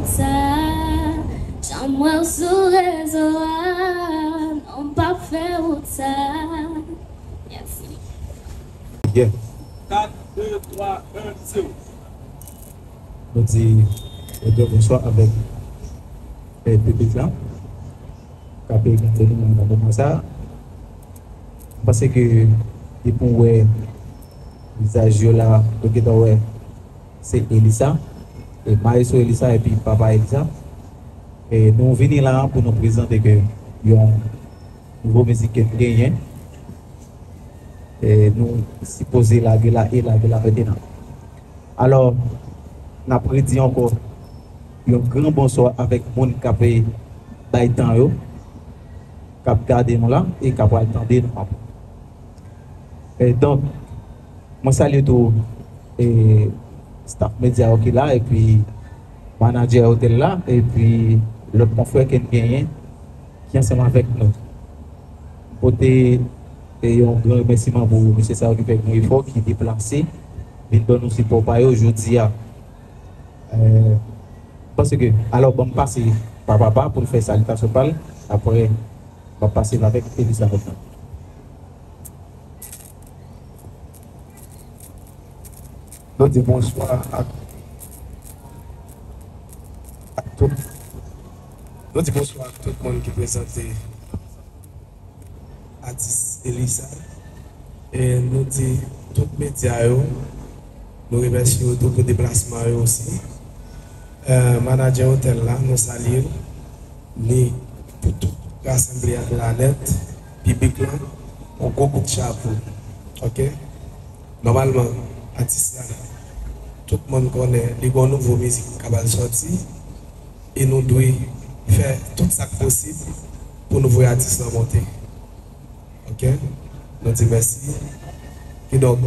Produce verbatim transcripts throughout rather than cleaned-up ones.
Sa, jan m wè w sou rezo a, non, m p ap fè wout sa. Mèsi. Yeah. Kat, de, twa, en, zewo. Nou di, eh, bonswa avèk, eh, piblik la k ap gade nou nan moman sa a. M panse ke depi w wè vizaj yo la, ou gentan wè se Elisa, e Maestro Elisa epi Papa Elisa. E nou vini la pou nou prezante ke yon nouvo mizik ke n genyen. E nou sipoze lage la e lage la mentnan. Alò, n ap redi ankò yon gran bonswa avèk moun k ap bay tan yo, k ap gade nou la e k ap pral tande nou apre. E donk, mwen salye tou, e, staff medya yo ki la, epi manadjè otèl la, epi lòt konfrè ke n genyen ki ansanm avèk nou. M pote, e, yon gran remèsiman pou mesye sa yo ki fè yon efò, ki deplase, vin ban nou sipò pa yo jodi a. E, m panse ke, alò, ban m pase pa Papa pou l fè salitasyon pa l, apre, m ap pase l avèk Elisa Rodman. Nou di bonswa ak, ak tout, nou di bonswa ak tout moun ki prezante atis Elisa. E nou di tout medya yo, nou remèsye yo tou pou deplasman yo osi. E, manadjè otèl la, nou salye l. Ni pou tout rasanble a la nèt, piblik la, yon gwo kout chapo. Oke? Nòmalman, atis la, tout moun konnen li gen yon nouvo mizik k ap al sòti, e nou dwe fè tout sa k posib pou nou voye atis la monte. Oke? Nou di mèsi. Kidonk,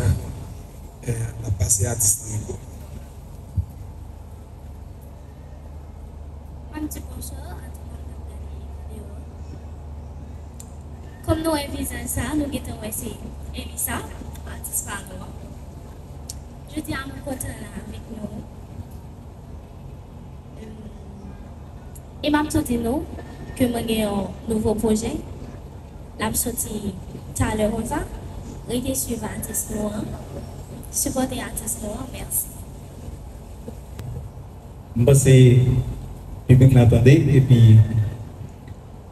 eh, n ap pase atis la mikwo. Mwen di bonswa a tout moun k ap gade videyo a. Kòm nou wè vizaj sa, nou gentan wè se Elisa, atis pa nou an. Jodi a, nou kontan la avèk nou. E m ap tou di nou ke mwen gen yon nouvo pwojè. L ap soti talè konsa. Rete swiv atis nou an. Sipòte atis nou an. Mèsi. M panse piblik la tande, epi,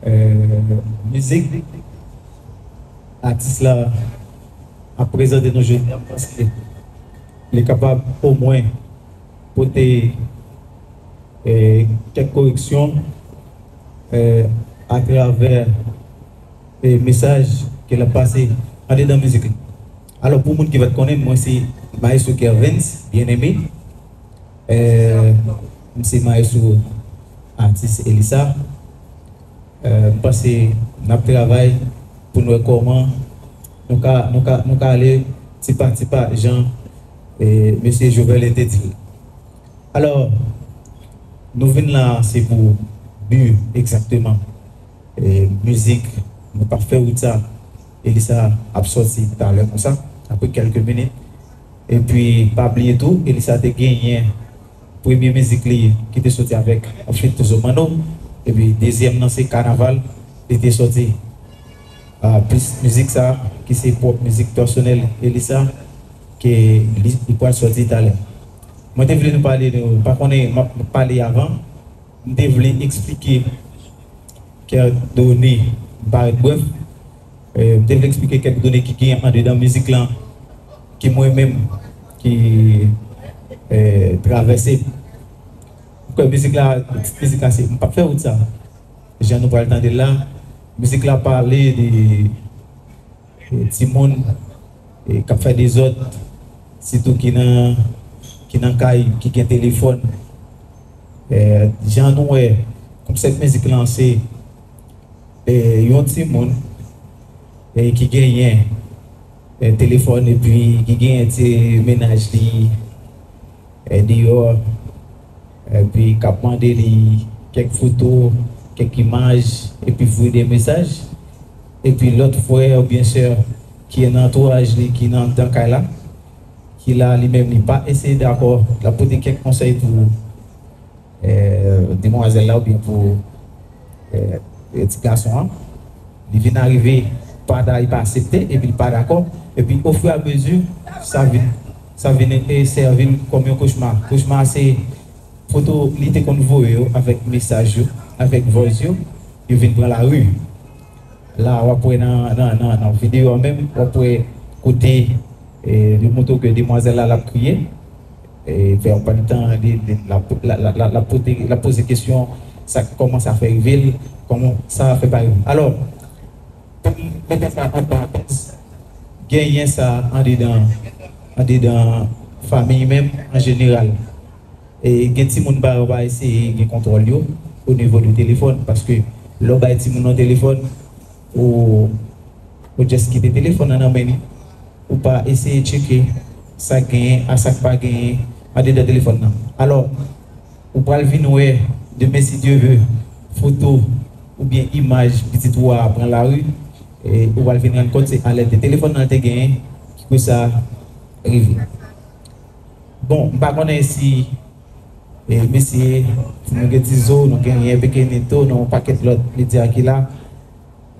eh, mizik atis la ap prezante nou jodi a, m panse li kapab omwen pote, eh, kèk koreksyon, eh, atravè, eh, mesaj ke l ap pase andedan mizik la. Alò, pou moun ki pa t konnen m, mwen se Maestro Kervens Bien-Aimé. Eh, m se maestro atis Elisa. Eh, m panse n ap travay pou n wè kòman nou ka, nou ka, nou ka ale ti pa ti pa, jan, eh, mesye Jovel te di l. Alò, nou vin la, se pou bi egzakteman, eh, mizik, nou p ap fè wout sa, Elisa ap sòti talè konsa, apre kèlke minit. Epi, pa bliye tou, Elisa te genyen premye mizik li ki te soti avèk feat Zomano. Epi, dezyèm nan se Kanaval, li te soti. Ah, plis mizik sa, ki se pwòp mizik pèsonèl Elisa, ke li, li pral sòti talè. Mwen te vle nou pale de, m pa konnen, m ap pale avan, m te vle eksplike kèk done, m pa ret brèf, eh, m te vle eksplike kèk done ki genyen andedan mizik lan, ki mwen menm, ki, eh, travèse. M kwè mizik la, mizik la se, m p ap fè wout sa. Jan nou pral tande l la, mizik la pale de, eh, timoun, eh, k ap fè dezòd, sitou ki nan, ki nan kay, ki gen telefòn. Eh, jan nou wè, konsèp mizik lan se, eh, yon timoun, eh, ki genyen, eh, telefòn epi ki genyen ti mennaj li, eh, deyò, epi k ap mande li kèk foto, kèk imaj, epi voye de mesaj. Epi lòt frè oubyen sè ki nan antouraj li, ki nan anndan kay la, ki la li menm li pa eseye dakò, l ap pote kèk konsèy pou, eh, Demwazèl la oubyen pou ti gason an. Li vin arive, pa da, li pa aksepte, epi li pa dakò. Epi, ofiramezu, sa vin, sa vin e sèvi l kòm yon kochma. Kochma se foto li te konn voye yo avèk mesaj yo, avèk voice yo, yo vin pran lari. La, w ap wè nan, nan, nan, nan videyo a menm, w ap wè kote, e, yo montre w ke demwazèl la, l ap kriye. E, fè yon bann tan, li, li, l ap, l ap, l ap, l ap, l ap pote, l ap poze kesyon, sa, kòman sa fè rive l, kòman sa fè pa rive l. Alò, pou m mete sa an parantèz, genyen sa andedan, andedan fanmi menm an jeneral. E gen timoun pa yo pa eseye gen kontwòl yo o nivo de telefòn, paske lè w bay timoun nan telefòn, ou, ou just kite telefòn nan nan men li, ou pa eseye tcheke sa k genyen a sa k pa genyen andedan telefòn nan. Alò, ou pral vin wè, demen si Dye ve, foto oubyen imaj pitit ou a pran lari, e ou pral vin rann kont se alèt de telefòn nan te genyen ki fè sa rive. Bon, m pa konnen si, e, mesye, si nou gen Tizo, nou gen Yenbeke Nito, nou yon pakèt lòt medya ki la.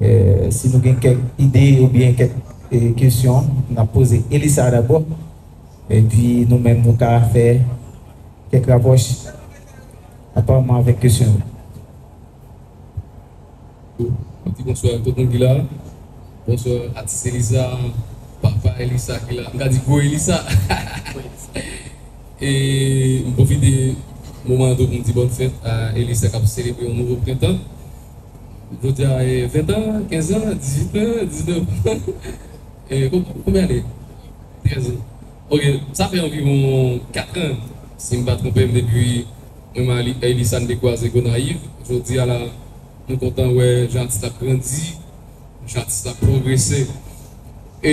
E, si nou gen kèk ide oubyen kèk, e, kesyon, n ap poze Elisa dabò. Epi nou menm nou ka fè kèk rapwòch aparman avèk kesyon yo. M ap di bonswa tout moun ki la. Bonswa atis Elisa, papa Elisa ki la. M ka di gwo Elisa. E m pwofite moman an tou pou m di bòn fèt a Elisa k ap selebre yon nouvo prentan. Jodi a, e, ven an, kenz an, dizuit an, diznèf an. E, kon-, konbyen ane? Trèz an. Ok, sa fè anviwon kat an, si m pa twonpe m, depi mwen ak Elisa n te kwaze Gonayiv. Jodi a la, nou kontan wè jan atis la ap grandi, jan atis la ap pwogrese. E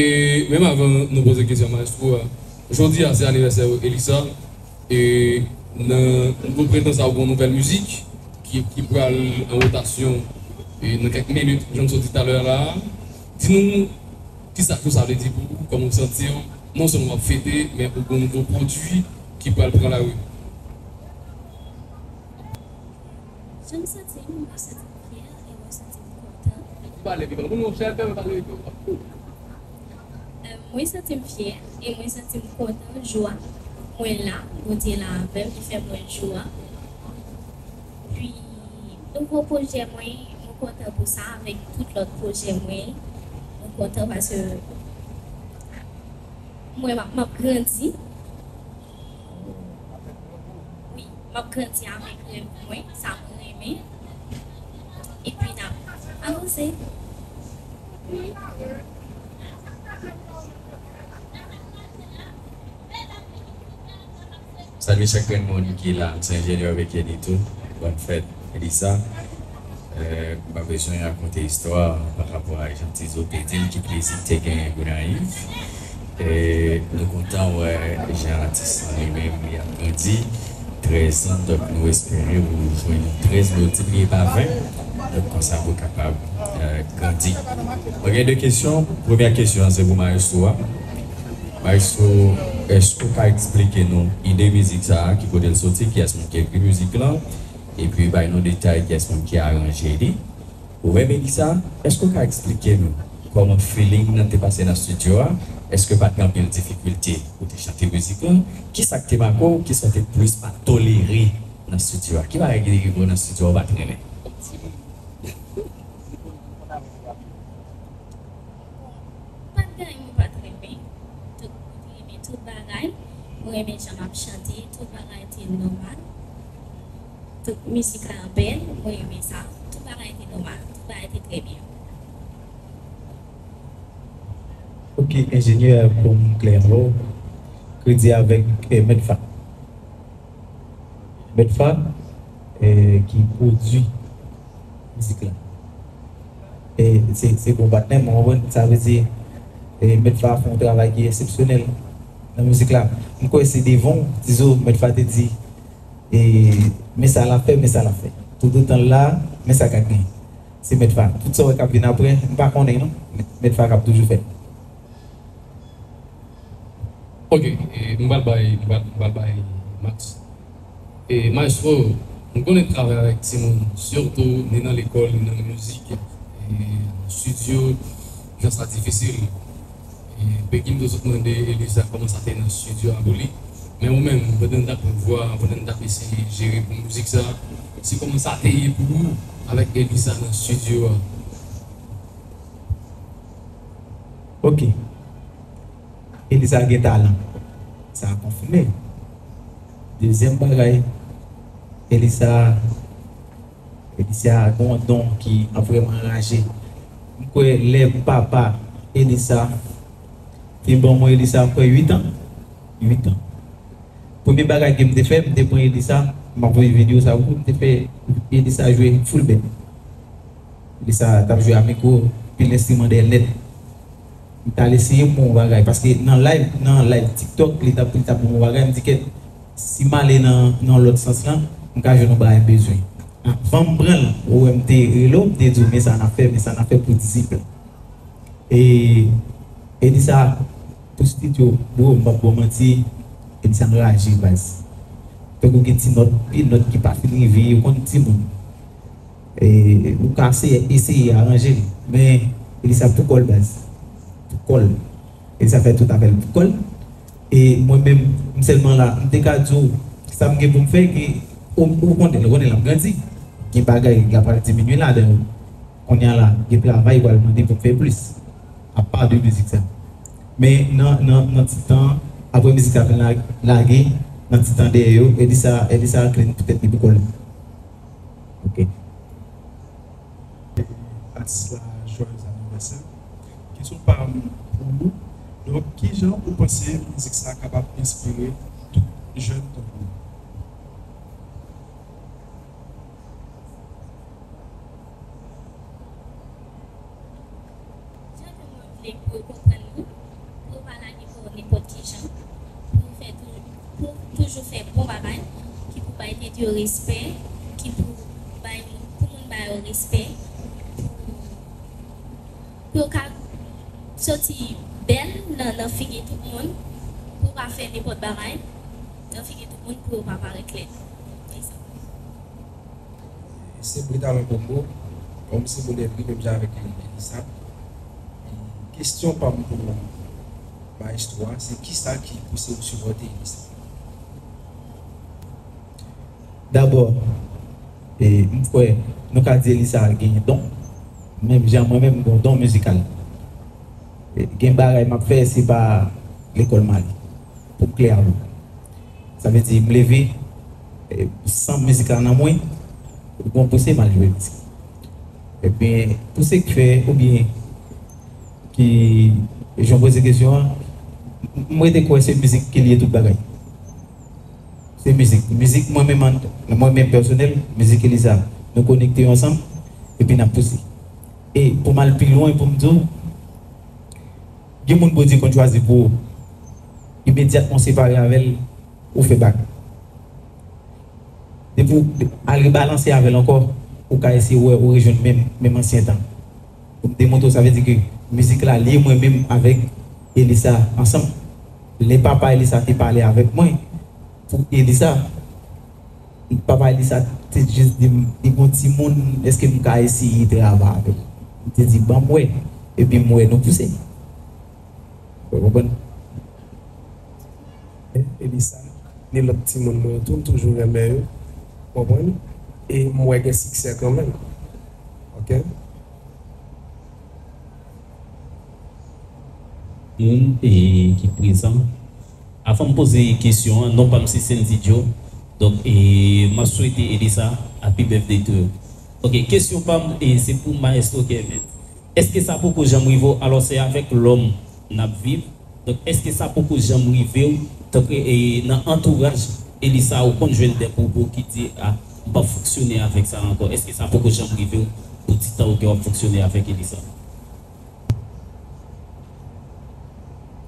menm avan nou poze kesyon a mayestwo a, jodi a se anivèsè Elisa. E nan nouvo prentan sa a, ou gen yon nouvèl mizik ki, ki pral an wotasyon, e nan kèk minit, jan m sot di talè a la a. Di nou kisa jou sa a vle di pou ou, kòman w santi w, non sèlman w ap fete, men ou gen yon nouvo pwodui ki pral pran lari. Jan m santi m, mwen santi m fyè e mwen santi m kontan. Ou pale vivan. Moun yo chèlbè, pale vivan. Mwen santi m fyè e mwen santi m kontan jou a. Mwen la, Bondye la avè m, li fè m wè jou a. Pi, nouvo pwojè mwen, mwen kontan pou sa, avèk tout lòt pwojè mwen. Mwen kontan paske mwen, m ap, m ap grandi. Wi, m ap grandi avèk rèv mwen, sa mwen renmen. Epi n ap avanse. Salye chak grenn moun ki la. M se enjenyè Beke Nito. Bòn fèt, Elisa. M pa bezwen rakonte istwa pa rapò a jan Tizo te di l, ki plezi l te genyen Gonayiv. E nou kontan wè jan atis lan li menm li ap grandi. Trèz an, donk nou espere pou jwenn yon trèz miltipliye pa ven. Donk konsa pou kapab grandi. Mwen gen de kesyon. Premyè kesyon an se pou mayestwo a. Mayestwo, èske w ka eksplike nou ide mizik sa a, ki kote l soti, kiyès moun ki ekri mizik lan? Epi bay nou detay kiyès moun ki aranje li. Ou menm Elisa, èske w ka eksplike nou kòman feeling nan te pase nan estidyo a? Èske pa t gen anpil difikilte pou te chante mizik lan? Kisa k te make w? Kisa w te plis pa tolere nan estidyo a? Ki bagay ki te rive w nan estidyo a ou pa t renmen? Pa t gen anyen mwen pa t renmen. Tout, mwen te renmen tout bagay. Mwen renmen jan m ap chante. Tout bagay te nòmal. Tout mizik la bèl. Mwen renmen sa. Tout bagay te nòmal. Tout bagay te trè byen. Ok, enjenyè, pou m klè avè w, kredi avèk eh, Mèt Fa. Mèt Fa, eh, ki pwodui mizik la. E se se bon patnè m, ou konprann? Sa vle di, e Mèt Fa fè yon travay ki eksepsyonèl nan mizik la. M kwè se devan w, Tizo, Mèt Fa te di, e men sa l ap fè, men sa l ap fè. Toutotan l la, men sa k ap gen. Se Mèt Fa. Tout sa w wè k ap vin apre, m pa konnen non. Mèt Fa k ap toujou fè. Ok, e, m pral bay, m pral, m pral bay Max. E, Maestro, M konnen travay avèk timoun, sitou ni nan lekòl, ni nan mizik, e nan estidyo, jan sa difisil. E Bekim te sot mande Elisa kòman sa te ye nan estidyo a pou li. Men ou menm, pandan n t ap vwa, pandan n t ap eseye jere pou mizik sa, se kòman sa te ye pou ou avèk Elisa nan estidyo a? Ok. Elisa gen talan. Sa konfime. Dezyèm bagay, Elisa, Elisa gen yon don ki ap vrèman anraje. M kwè lè papa Elisa te ban mwen Elisa, m kwè uit an. Uit an. Premye bagay ke m te fè, m te pran Elisa, m ap voye videyo sa pou ou, m te fè Elisa jwe full band. Elisa t ap jwe a mikwo, pil enstriman dèyè l nèt. M t al eseye pou yon bagay, paske nan live, nan live TikTok, li t ap, li t ap ban m yon bagay, m di kèt, si m ale nan, nan lòt sans lan, m ka jwenn yon bagay m bezwen. Anvan m pran l, ou wè m te rele w, m te di w, men sa n ap fè, men sa n ap fè pou disip la. E, e di sa, pou stidyo, bro, m p ap ba w manti, e di sa anraje baz. Tankou gen ti nòt, gen nòt ki pa fin rive, ou konn timoun. E, ou ka eseye, eseye aranje l, men e di sa pou kò l baz. Pou kò l. E di sa fè tout afè l pou kò l. E mwen menm, m sèlman la, m te ka di w, sa m gen pou m fè, gen, ou, ou konnen, ou konnen l ap grandi. Gen bagay, l ap pral diminye ladan yo. Kounye a la, gen travay pral mande pou m fè plis. Apa de mizik sa. Men nan, nan, nan ti tan, apre mizik sa fin la-, lage, nan ti tan dèyè yo, Elisa, Elisa clean poutèt li pou kò l. Ok. Atis la, joyeux anniversaire. Kesyon pa m pou ou. Donk, kijan ou panse mizik sa kapab enspire tout jèn tankou ou? Jan ke mwen vle pou yo konprann nou, pou yo pa lage kò yo nenpòt ki jan, pou yo fè toujou, pou toujou fè bon bagay, ki pou bay tèt yo respè, ki pou bay, pou moun ba yo respè, pou, pou yo ka soti bèl nan, nan figi tout moun, pou yo pa fè nenpòt bagay nan figi tout moun, pou yo pa parèt lèd. E sa. Se Britalan Combo, kòm se modèl li menm jan avèk Elisa. E kesyon pa m pou maestro a, se kisa ki pouse w sipòte Elisa? Dabò, e, m kwè nou ka di Elisa gen don, menm jan mwen menm m gen yon don mizikal. E, gen bagay m ap fè, se pa lekòl m ale, pou m klè avè w. Sa vle di, m leve, e, san mizik la nan mwen, gon pouse m al jwe mizik. Ebyen, pou se k fè, oubyen ki, jan w poze kesyon an, m, m rete kwè se mizik ki lye tout bagay. Se mizik. Mizik mwen menm an, mwen menm pèsonèl, mizik Elisa, nou konekte yo ansanm, epi n ap pouse. E pou m al pi lwen, pou m di w, gen moun Bondye konn chwazi pou ou. Imedyatman w separe avè l, ou fè bak. Depi w al rebalanse avè l ankò, ou ka eseye wè ou rejwenn menm, menm ansyen tan. Pou m demontre w, sa vle di ke mizik la lye mwen menm avèk Elisa ansanm. Lè papa Elisa te pale avèk mwen pou Elisa, papa Elisa te jis di m, li gon timoun, èske m ka eseye travay avè l? M te di, ban m wè, epi m wè nou pouse. Ou konprann? E, Elisa, ni lòt timoun mwen yo tou, m toujou renmen yo. Konprann? E m wè gen siksè kanmenm. Ok? Moun, e, ki prezan. Avan m poze kesyon an, non pa m se Sendy Joe. Donk, e, m ap swete Elisa happy birthday to you. Ok, kesyon pa m, e, se pou Maestro Kevin. Èske sa poko janm rive w? Alò, se avèk lòm n ap viv. Donk, èske sa poko janm rive w, tankou, e, nan antouraj Elisa, ou konn jwenn de pwopo ki di, a, m p ap fonksyone avèk sa ankò? Èske sa poko janm rive w pou ti tan ou gen w ap fonksyone avèk Elisa?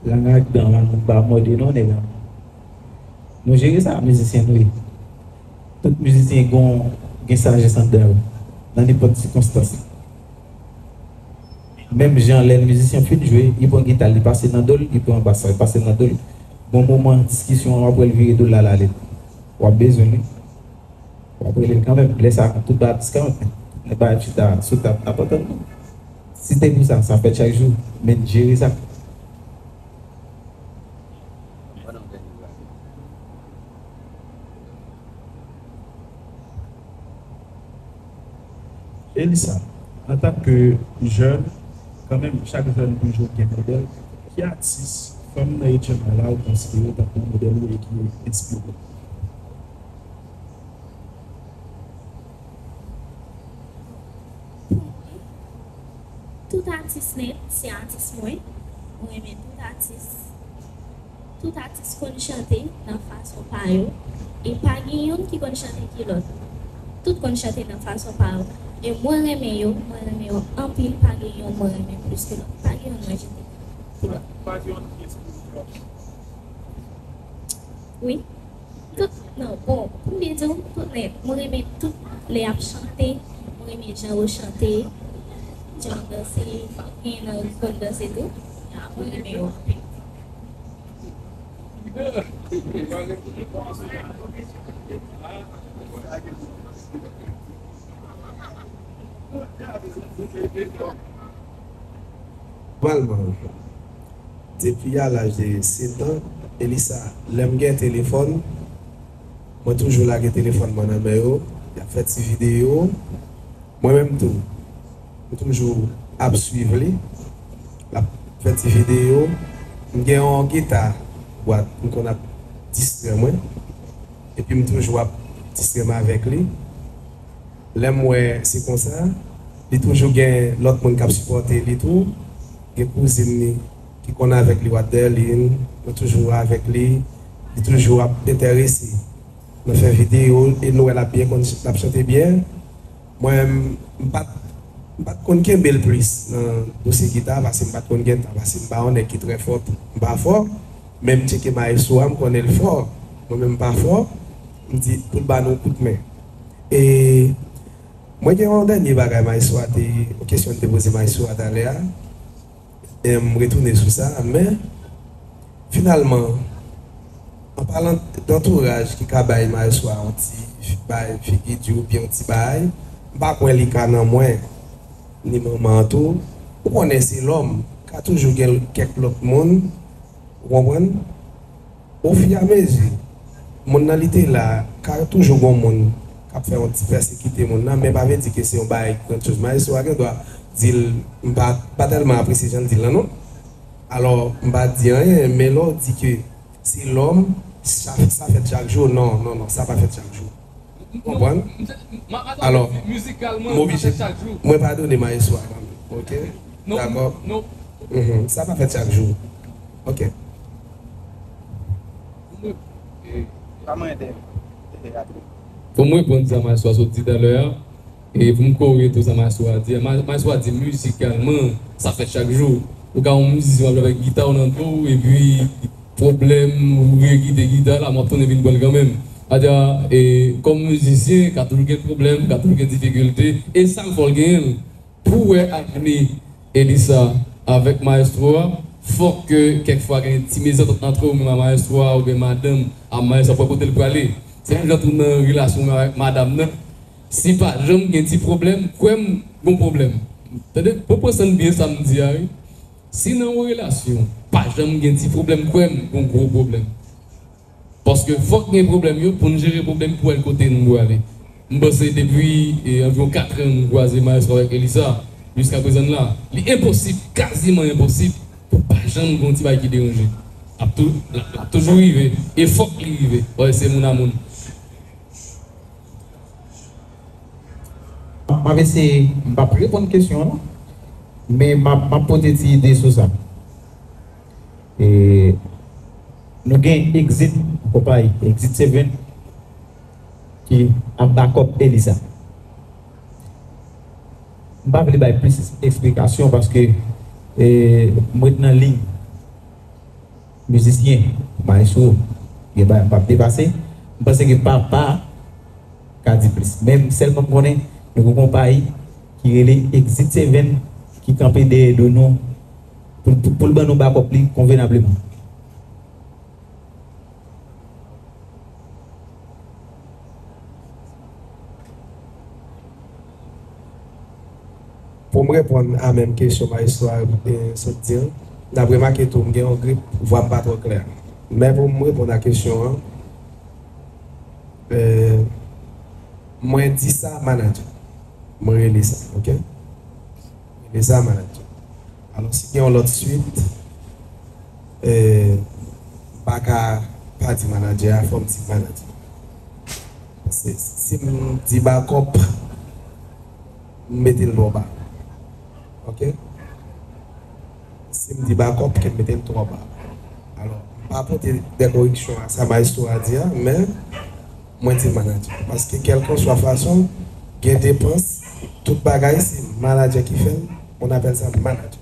Lang ak dan, lang pa mòde non, nèg la. Nou jere sa, mizisyen nou ye. Tout mizisyen gon, gen sajès anndan yo, nan nenpòt sikonstans. Menm jan lè mizisyen fin jwe, li pran gita l, li pase nan do l, li pran bas la, li pase nan do l. Gon moman, diskisyon an, w ap wè l vire do l, l al ale. W ap bezwen li. W ap rele l kanmenm. Lè sa a, tout bagay ap discount. Nèg pa ap chita sou tab ap antann nou. Si se te pou sa, sa fèt chak jou. Men n jere sa. Elisa, antanke jèn, kanmenm, chak jèn toujou gen modèl. Ki atis, fanm nan H M I la, ou konsidere tankou modèl ou e ki enspire w? Pou mwen, tout atis nèt se atis mwen. Mwen renmen tout atis. Tout atis konn chante nan fason pa yo. E pa gen youn ki konn chante ki lòt. Tout konn chante nan fason pa yo. E mwen renmen yo, mwen renmen yo anpil, pa gen youn mwen renmen plis ke lòt. Pa gen youn mwen jete pou lòt. Wi. Tout, non, bon, pou m byen di w, tout nèt. Mwen renmen tout lè y ap chante, mwen renmen jan yo chante, jan yo danse, gen nan yo konn danse tou. Ya, mwen renmen yo anpil. Nòmalman, depi a laj de sèt an, Elisa, lè m gen telefòn, mwen toujou lage telefòn mwen nan men yo, y ap fè ti videyo. Mwen menm tou, m toujou ap swiv li, l ap fè ti videyo. M gen yon gita dwat, m konn ap distrè mwen, epi m toujou ap distrè m avèk li. Lè m wè se konsa, li toujou gen lòt moun k ap sipòte li tou. Gen kouzin li ki konn avèk li, Wadelin, yo toujou avèk li. Li toujou ap enterese nan fè videyo e nou wè l ap byen konn, l ap chante byen. Mwen, m pa t, m pa t konn kenbe l plis nan dosye gita, paske m pa t konn gen tan, paske m pa yon nèg ki trè fò tou. M pa fò, men m tcheke maestro a, m konnen l fò. Mwen menm m pa fò, m di pou l ba nou kout men. E mwen gen yon dènye bagay maestro a te, yon kesyon m te poze maestro a talè a. E m retounen sou sa, men finalman, an palan d antouraj ki ka bay maestro a yon ti bay figi di oubyen yon ti bagay, m pa kwè li ka nan mwen, ni manman an tou. Ou konnen se lòm, ka toujou gen kèk lòt moun, ou konprann? Ofiamezi, moun nan li te la, ka toujou gon moun k ap fè yon ti pèsekite moun nan, men pa vle di ke se yon bagay grandyòz. Maestro a gen dwa di l, m pa, pa tèlman apresye jan l di l lan non. Alò, m pa di anyen, men lè w di ke se lòm, sa, sa fèt chak jou, non, non, non, sa pa fèt chak jou. Ou konprann? Alò, m oblije, mwen padone maestro a kanmenm, oke? Dakò? Mhm. Sa pa fèt chak jou. Oke. Pou mwen reponn sa maestro a sot di talè a, e pou m kore tou sa maestro a di, ma- maestro a di mizikalman, sa fèt chak jou. Ou ka yon mizisyen w ap jwe avèk gita w nan do w, epi pwoblèm, ou vire kite gita la, m ap tounen vin pran l kanmenm. Sa di a, e, kòm mizisyen, ka toujou gen pwoblèm, ka toujou gen difikilte, e sa l fè w genyen l. Pou w wè avni Elisa avèk maestro a, fòk ke kèk fwa gen ti mezantant antre w menm a maestro a oubyen madanm a maestro a pou wè kote l prale. Se menm jan tou nan relasyon w avèk madanm nan. Si pa janm gen ti pwoblèm, kwè m, gon pwoblèm. Tande, pou pran san byen sa m di a, wi. Si nan yon relasyon, pa janm gen ti pwoblèm, kwè m, gon gwo pwoblèm. Paske fòk gen pwoblèm yo pou n jere pwoblèm pou wè kote n prale. M panse depi, e, anviwon kat an m kwaze maestro avèk Elisa, jiska prezan la, li enposib, kaziman enposib, pou pa janm gen yon ti bagay ki deranje. L ap tou-, l ap, l ap toujou rive, e fòk li rive, paske se moun a moun. M ap eseye, m p ap reponn kesyon an non, men m ap, m ap pote ti ide sou sa. E, nou gen Exit, konpayi Exit Seven ki ap backup Elisa. M pa vle bay plis eksplikasyon paske, e, m ret nan liy mizisyen, maestro, gen bagay m p ap depase. M panse ke papa ka di plis. Men sèlman m konnen, nou gen yon konpayi ki rele Exit Seven ki kanpe dèyè do nou pou, pou, pou l ban nou backup li konvenableman. Pou m reponn a menm kesyon Maestro a, e, sot di an, n ap remake tou, m gen yon grip, vwa m pa twò klè. Men pou m reponn a kesyon an, e, mwen di sa manadjè. Mwen rele sa, oke? Rele sa manadjè. Alò, si gen yon lòt swit, e, m pa ka pa di manadjè a, fò m di manadjè. Paske si m di bakòp, m mete l twò ba. Oke? Si m di bakòp, ke m mete l twò ba. Alò, m pa pote de koreksyon a sa maestro a di a, men mwen di manadjè. Paske kèlkanswa fason, gen depans, tout bagay, se manadjè ki fè l, on apèl sa manadjè.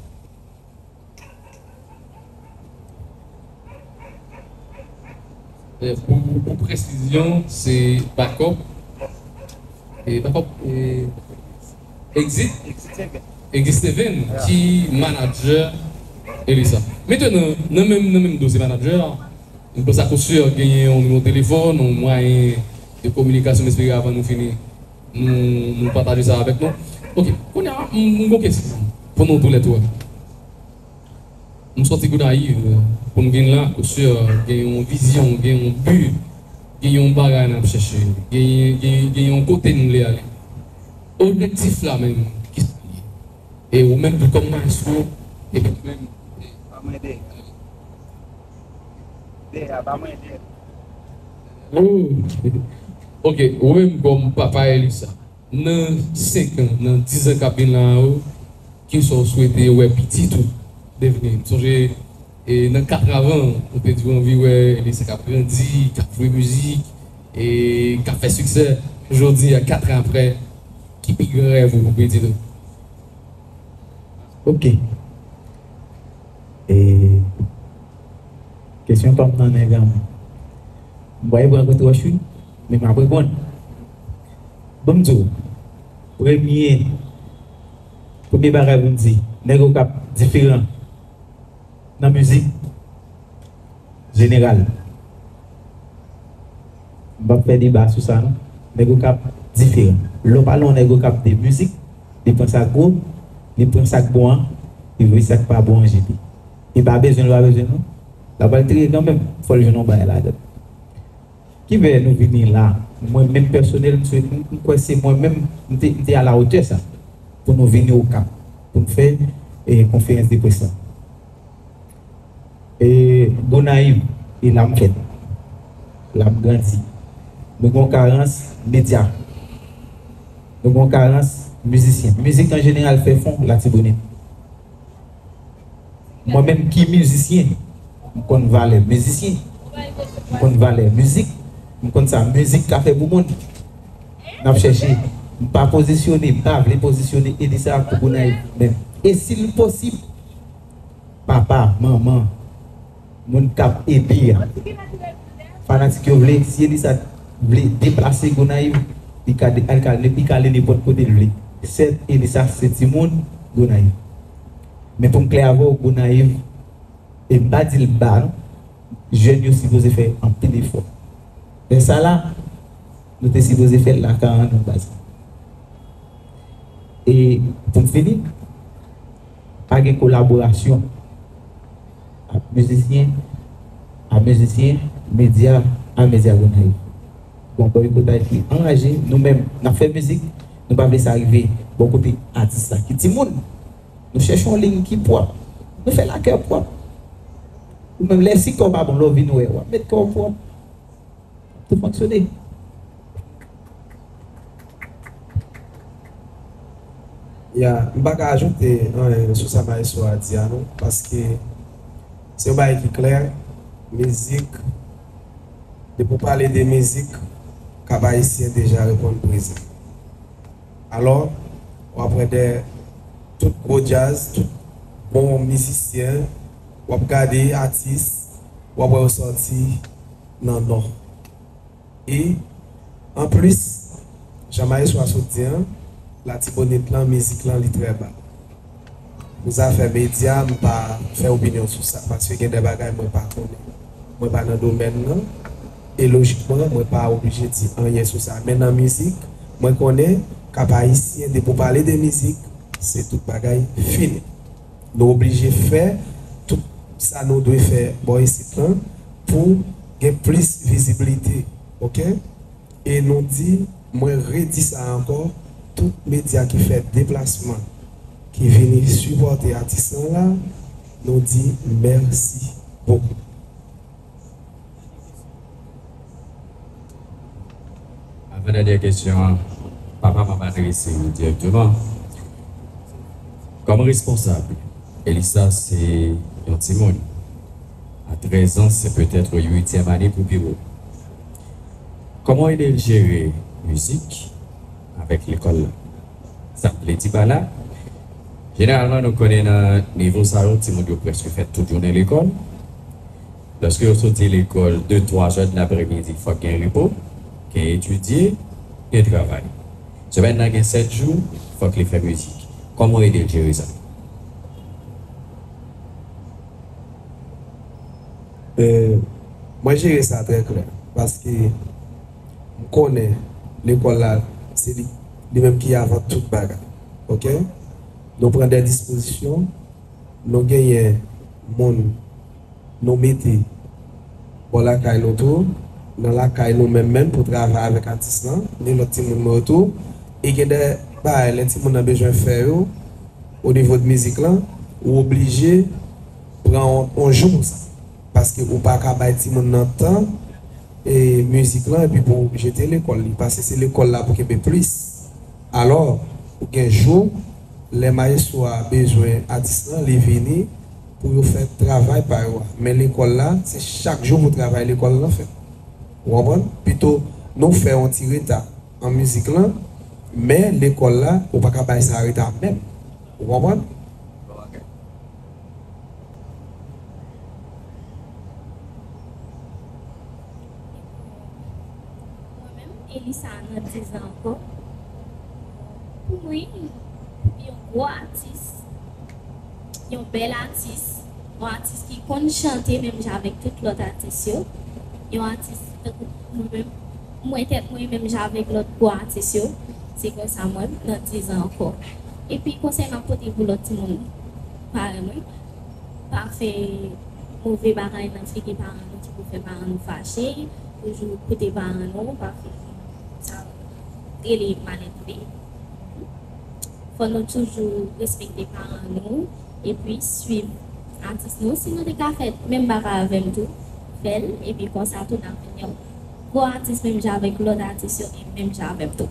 E, pou, pou presizyon, se bakòp. E bakòp, e, Exit, Exit Seven ki manadjè Elisa. Mentnan, nan menm, nan menm dosye manadjè a, m panse a kou si genyen yon nimewo telefòn, yon mwayen de kominikasyon, m espere avan nou fini, nou, nou pataje sa avèk nou. Oke, kounye a, m, m gon kesyon pou nou toulètwa. M sòti Gonayiv pou m vin la, kou si gen yon vizyon, gen yon bi, gen yon bagay n ap chèche, gen, gen, gen yon kote n vle ale. Objektif la menm, ki sa l ye? E ou menm tou kòm maestro, epi ou menm. Ba mwen de. De a, ba mwen de. Oh. Ok, ou menm kòm papa Elisa, nan senk an, nan diz an k ap vin la yo, kisa w swete wè pitit ou devni? M sonje, e, nan kat an avan, ou te di w anvi wè Elisa k ap grandi, k ap jwe mizik, e k ap fè siksè. Jodi a, kat an apre, ki pi gran rèv ou pou pitit ou? Ok. E, kesyon pa m nan nèg an. M pral pran kout wòch wi, men m ap reponn. Ban m di w, premye, premye bagay pou m di, nèg yo k ap diferan nan mizik jeneral. M p ap fè deba sou sa non. Nèg yo k ap diferan. Lè w pale yon nèg yo k ap de mizik, li pran sa k gwo, li pran sa k bon an, li voye sa k pa bon an jete. Li pa bezwen, li pa bezwen non. L ap al triye kanmenm, fò l jwenn yon bagay ladan l. Ki fè nou vini la, mwen menm pèsonèl, m swe-, m, m kwè se mwen menm, m te, m te alawotè sa, pou nou vini Okap, pou n fè, e, konferans de près la. E, Gonayiv, e la m fèt, la m grandi. Nou gen yon karans medya, nou gen yon karans mizisyen. Mizik an jeneral fè fon Latibonit. Mwen menm ki mizisyen, m konn valè mizisyen, m konn valè mizik, m konn sa mizik ka fè pou moun. N ap chèche, m pa pozisyone, m pa vle pozisyone Elisa pou Gonayiv menm. E si l posib, papa, manman, moun k ap ede a, fanatik yo vle, si Elisa vle deplase Gonayiv, li ka de-, li ka, li ka ale nenpòt kote l vle. Sèt, Elisa se timoun Gonayiv. Men pou m klè avè w, Gonayiv, e m pa di l ba non, jèn yo sipoze fè anpil efò. Lè sa la, nou te sipoze fè l lakay an nou baz. E pou m fini, pa gen kolaborasyon ant mizisyen a mizisyen, medya a medya Gonayiv. Bon, boykotaj ki anraje, nou menm, n ap fè mizik, nou pa vle sa rive bò kote atis la ki timoun. Nou chèche yon liy ki pwòp. Nou fè lakè pwòp. Ou menm lè si kè w pa bon, lè w vin wè, w ap met kè w pwòp. Tou fonksyone. Ya, m pa ka ajoute anyen sou sa maestro a di a non, paske se yon bagay ki klè, mizik, depi w pale de mizik, Kap Ayisyen deja reponn prezan. Alò, w ap wè de tout gwo djaz, tout bon mizisyen, w ap gade atis, w ap wè yo sòti nan Nò. E, anplis, jan maestro a sot di an, Latibonit lan, mizik lan, li trè ba. Pou zafè medya, m pa fè opinyon sou sa, paske gen de bagay mwen pa konnen. Mwen pa nan domèn nan, e lojikman, mwen pa oblije di anyen sou sa. Men nan mizik, mwen konnen, Kap Ayisyen, depi w pale de mizik, se tout bagay fini. Nou oblije fè tout sa nou dwe fè bò isit lan pou gen plis vizibilite, oke? E nou di, mwen redi sa ankò, tout medya ki fè deplasman, ki vini sipòte atis lan la, nou di mèsi bokou. Avan dènyè kesyon an, papa m ap adrese li dirèkteman. Kòm responsab, Elisa se yon timoun. A trèz an, se petèt uityèm ane pou pi wo. Kòman w ede l jere mizik avèk lekòl la? Sa m vle di pa la, jeneralman, nou konnen nan nivo sa yo, timoun yo prèske fè tout jounen lekòl. Lòske yo soti lekòl, de, twa zè de lapremidi, fòk gen repo, gen etidye, gen travay. Semèn nan gen sèt jou, fòk li fè mizik. Kòman w ede l jere sa? E, mwen jere sa trè klè, paske m konnen lekòl la, se li, li menm ki avan tout bagay. Oke? Nou pran de dispozisyon, nou genyen moun nou mete bò lakay nou tou, nan lakay nou menm menm pou travay avèk atis lan, ni lòt timoun nou yo tou. E gen de bagay lè timoun nan bezwen fè yo, o nivo de mizik lan, ou oblije pran yon, yon jou pou sa. Paske ou pa ka bay timoun nan tan e mizik lan epi pou jete lekòl li. Paske se lekòl la pou kenbe plis. Alò, ou gen jou, lè mayestwo a bezwen atis lan, li vini pou yo fè travay pa yo a. Men lekòl la, se chak jou pou travay lekòl lan fèt. Ou konprann? Pito nou fè yon ti reta an mizik lan, men lekòl la, ou pa ka bay sa reta menm. Ou konprann? Mwen menm, Elisa nan diz an ankò. Pou mwen, yon gwo atis, yon bèl atis, yon atis ki konn chante menm jan avèk tout lòt atis yo, yon atis tankou mwen menm, mwen tèt mwen menm jan avèk lòt gwo atis yo, se konsa mwen nan diz an ankò. Epi konsèy m ap pote pou lòt timoun parèy mwen, pa fè move bagay nan figi paran nou ki pou fè paran nou fache, toujou koute paran nou, pa fè sa rele malelve. Fò nou toujou respekte paran nou epi swiv atis nou. Si nou te ka fè menm bagay avè m tou, fè l epi konsa tou n ap vin yon gwo atis menm jan avèk lòt atis yo e menm jan avè m tou.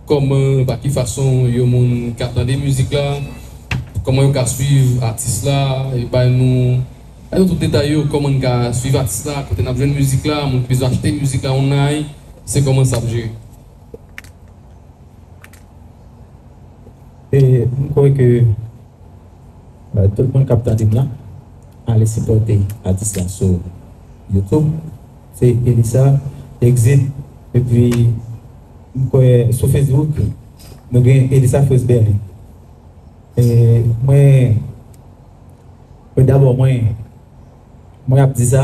Kòman, pa ki fason yon moun ka tande mizik la, kòman yo ka swiv atis la, e bay nou, bay nou tout detay yo, kòman n ka swiv atis la, kote n ap jwenn mizik la, moun ki bezwen achte mizik la online, se kòman sa ap jere? E m kwè ke tout moun k ap tande m la, ale sipòte atis la sou YouTube. Se Elisa Exit. Epi m kwè sou Facebook, nou gen Elisa First Berlin. E mwen, mwen dabò, mwen, mwen ap di sa,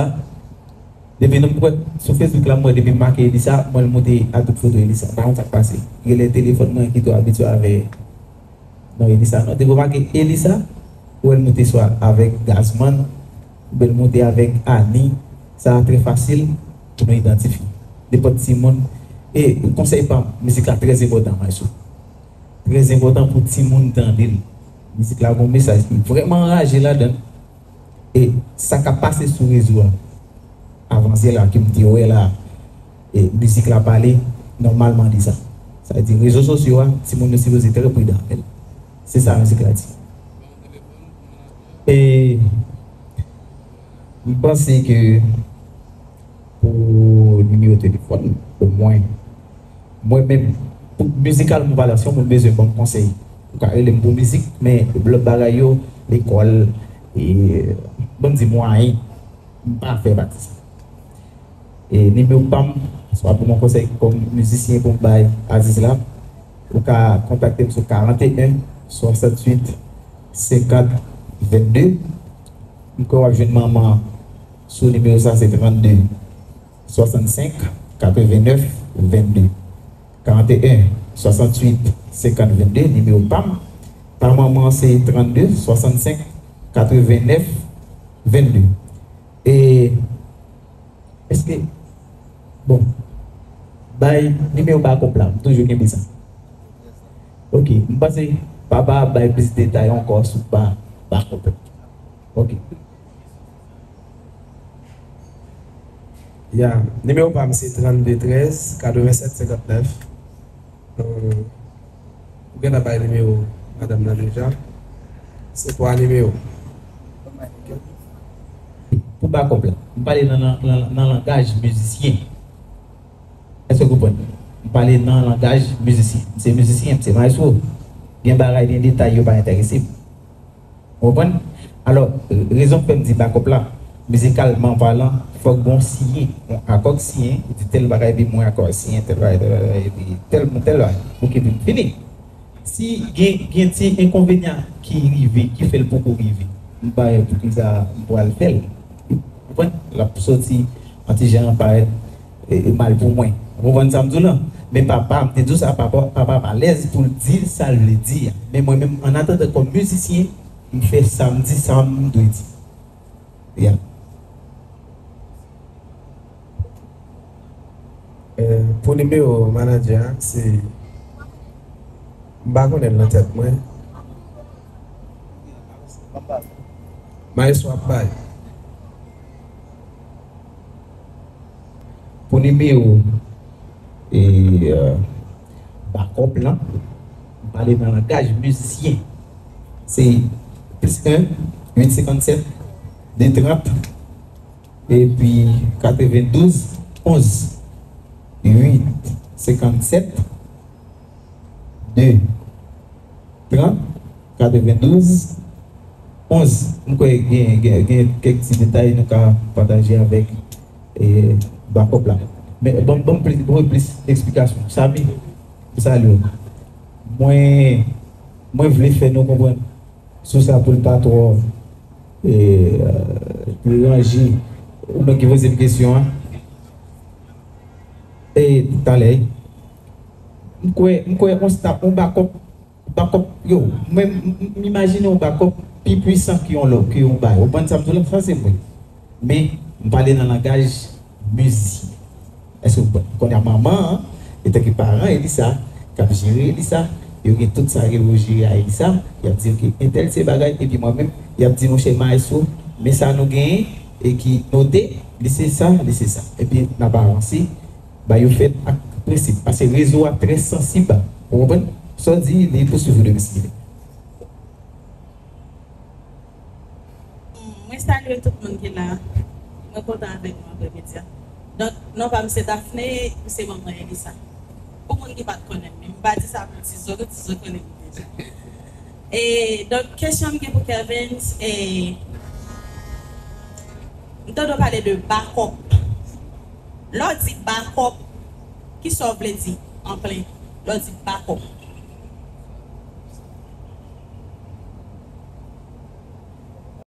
depi nou m wè sou Facebook la, m wè depi m make Elisa, m wè l moute a tout foto Elisa. M pa konn sa k pase. Genlè telefòn mwen ki twò abitye avè non Elisa non. Depi w make Elisa, ou wè l moute swa avèk Gazman, oubyen l moute avèk Ani, sa a trè fasil pou nou idantifye nenpòt timoun. E konsèy pa m, mizik la trè enpòtan, mwen sou. Trè enpòtan pou timoun tande l. Mizik la gon mesaj ki vrèman anraje ladan l. E sa k ap pase sou rezo a, avanse la, ke m te wè la, e mizik la pale nòmalman de sa. Sa vle di, rezo sosyo a, timoun yo sipoze trè pridan avè l. Se sa mizik la di. E m panse ke pou nimewo telefòn, omwen, mwen menm, pou mizikalman palan, si yon moun bezwen ban m konsèy, ou ka rele m pou mizik, men lòt bagay yo, lekòl, e, ban m di mwayen, m pa fè pati sa. E nimewo pa m, swa pou yon konsèy kòm mizisyen pou m bay atis la, ou ka kontakte m sou karanteyen, swasantuit, senkant, vennde. M kwè w ap jwenn manman sou nimewo sa, se trannde, swasannsenk, katrevennèf, vennde. Karanteyen, swasanntuit senkant vennde, nimewo pa m. Pa manman se trannde swasannsenk katrevennnèf vennde. E èske, bon, bay nimewo bakòp la, m toujou kenbe sa. Ok, m panse papa ap bay plis detay ankò sou ba, bakòp la. Ok. Ya, nimewo pa m se trannde trèz katrevensèt senkantnèf. Ou gentan bay nimewo madanm nan deja. Se twa nimewo. Pou bakòp la, m pale nan, nan, nan, nan langaj mizisyen. Èske w konprann? M pale nan langaj mizisyen. M se mizisyen, m se maestro. Gen bagay, gen detay yo pa enterese m. Ou konprann? Alò, rezon k fè m di bakòp la, mizikalman palan, fòk gen yon siyen, yon akò k siyen, ou di tèl bagay, epi mwen akò siyen, tèl bagay, tèl bagay, epi tèl, tèl bagay. Ok, epi fini. Si gen, gen ti enkonvenyan ki rive, ki fè l poko rive, m pa wè poukisa m pral fè l. Ou konprann? L ap soti yon ti jan parèt e, e mal pou mwen. Ou konprann sa m di w lan? Men papa, m te di w sa, papa, papa m alèz pou l di sa l vle di a. Men mwen menm, an atandan kòm mizisyen, m fè sa m di, sa m dwe di. Ya. Eh, pou nimewo manadjè a, se, m pa konnen l nan tèt mwen. Maestro ap bay. Pou nimewo, e, euh, bakòp lan, m pale nan langaj mizisyen. Se plis en, uit senkannsèt, de trant, epi katrevendouz, onz, uit senkannsèt, de trant, katrevendouz, onz. M kwè gen, gen, gen kèk ti detay nou ka pataje avèk, e, bakòp la. Men ban m, ban m plis, ban m plis eksplikasyon. Samy, m salye w. Mwen, mwen vle fè nou konprann sou sa pou l pa twò, e, e, deranje ou menm ki poze m kesyon an. E, talè, m kwè, m kwè on sta-, on bakòp, bakòp, yo, mwen, m, m, m imajine on bakòp pi pwisan ke yon lòt, ke yon bagay. Ou konprann sa m di w la? Sa se mwen. Men, m pale nan langaj mizisyen. Èske w konprann? Kounye a manman an, etanke paran Elisa, k ap jere Elisa, yo gen tout sa yo jere a Elisa, y ap di, "Ok, entèl se bagay," epi mwen menm, y ap di, "Monchè maestro, men sa nou genyen, e ki note, li se sa, li se sa." Epi n ap avanse, ba yo fèt ak prensip, paske rezo a trè sansib. Ou konprann? Sa w di, li pou swiv ou demen si Dye vle. Mwen salye tout moun ki la. Mwen kontan avèk nou aprèmidi a. Donk, non pa m se Daphné, m se manman Elisa. Pou moun ki pa t konnen m, m pa di sa pou Tizo, Tizo konnen m deja. E, donk, kesyon m gen pou Kervens, e, m tande w pale de bakòp. Lè w di bakòp, kisa w vle di an plen? Lè w di bakòp.